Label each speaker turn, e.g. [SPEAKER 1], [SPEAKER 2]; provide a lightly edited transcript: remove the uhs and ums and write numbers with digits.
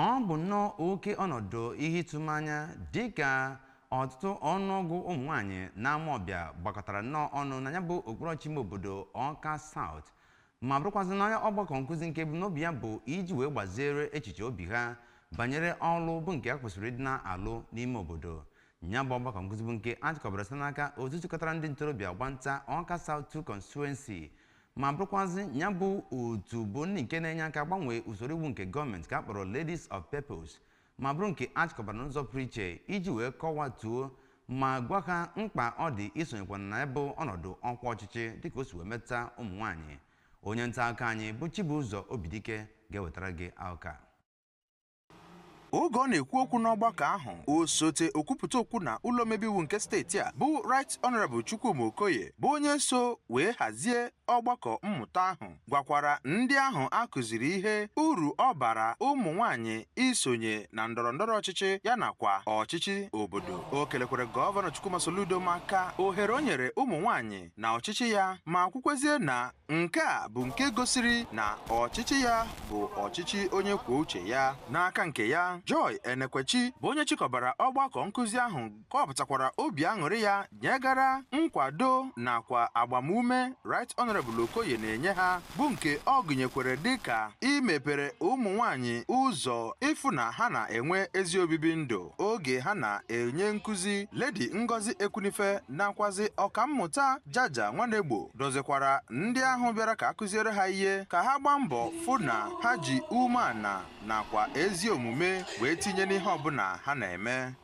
[SPEAKER 1] Ọ bụ nnọọ oke ọnọdụ ihe ịtụmanya dịka ọtụtụ ọnụọgụ ụmụ nwaanyị na Amawbịa gbakọtara nnọọ ọnụ na ya bụ okpuru ime obodo Ọka South, ma bụrụkwazị na ọgbakọ nkụzi nke ebumnobi ya bụ iji wee gbaziere echiche obi ha banyere ọrụ bụ nke a kwesịrị ịdị na-alụ n'ime obodo. Ya bụ ọgbakọ nkụzi bụ nke a chịkọbara site n'aka otu chịkọtara ndị ntorobịa gbanta Ọka South 2 Constituency, ma bụrụkwazị ya bụ otu bụ ndị nke na-enye aka gbanwee usoro iwu nke gọọmenti ka a kpọrọ Ladies of Purpose, ma bụrụ nke a chịkọbara n'ụzọ pụrụ iche iji wee kọwatuo ma gwa ha mkpa ọ dị isonyekwa na ya bụ ọnọdụ ọkwa ọchịchị dịka o si wee metụta ụmụ nwaanyị. Onye nta akụkọ anyị bụ Chibụzọ Obidike ga-ewetara gị akụkọ a.
[SPEAKER 2] Oge ọ na-ekwu okwu n'ọgbakọ ahụ, osote okwupụta okwu na ụlọ omebe iwu nke steeti a bụ Right Honorable Chukwuma Okoye, bụ onye so wee hazie ọgbakọ mmụta ahụ, gwakwara ndị ahụ a kụziri ihe uru ọ bara ụmụ nwanyị isonye na ndọrọ ndọrọ ọchịchị ya nakwa ọchịchị obodo. O kelekwara Gọvanọ Chukwuma Soludo maka ohere o nyere ụmụ nwanyị na ọchịchị ya, ma kwukwezie na nke a bụ nke gosiri na ọchịchị ya bụ ọchịchị onye kwuo uche ya. N'aka nke ya, Joy Enekwechi, bụ onye chịkọbara ọgbakọ nkụzi ahụ, kọpụtakwara obi aṅụrị ya nyegara nkwado nakwa agbamume Right Honorable Okoye na-enye ha, bụ nke ọ gụnyekwere dịka imepere ụmụ nwanyị ụzọ ịfụ na ha na-enwe ezi obibi ndụ. Oge ha na-enye nkụzi, Lady Ngozi Ekwunife nakwazi Ọkammụta Jaja Nwanegbo dozikwara ndị ahụ bịara ka akụziere ha ihe ka ha gbaa mbọ fụ na ha ji umeala nakwa ezi omume wee tinye n'ihe ọbụla ha na-eme.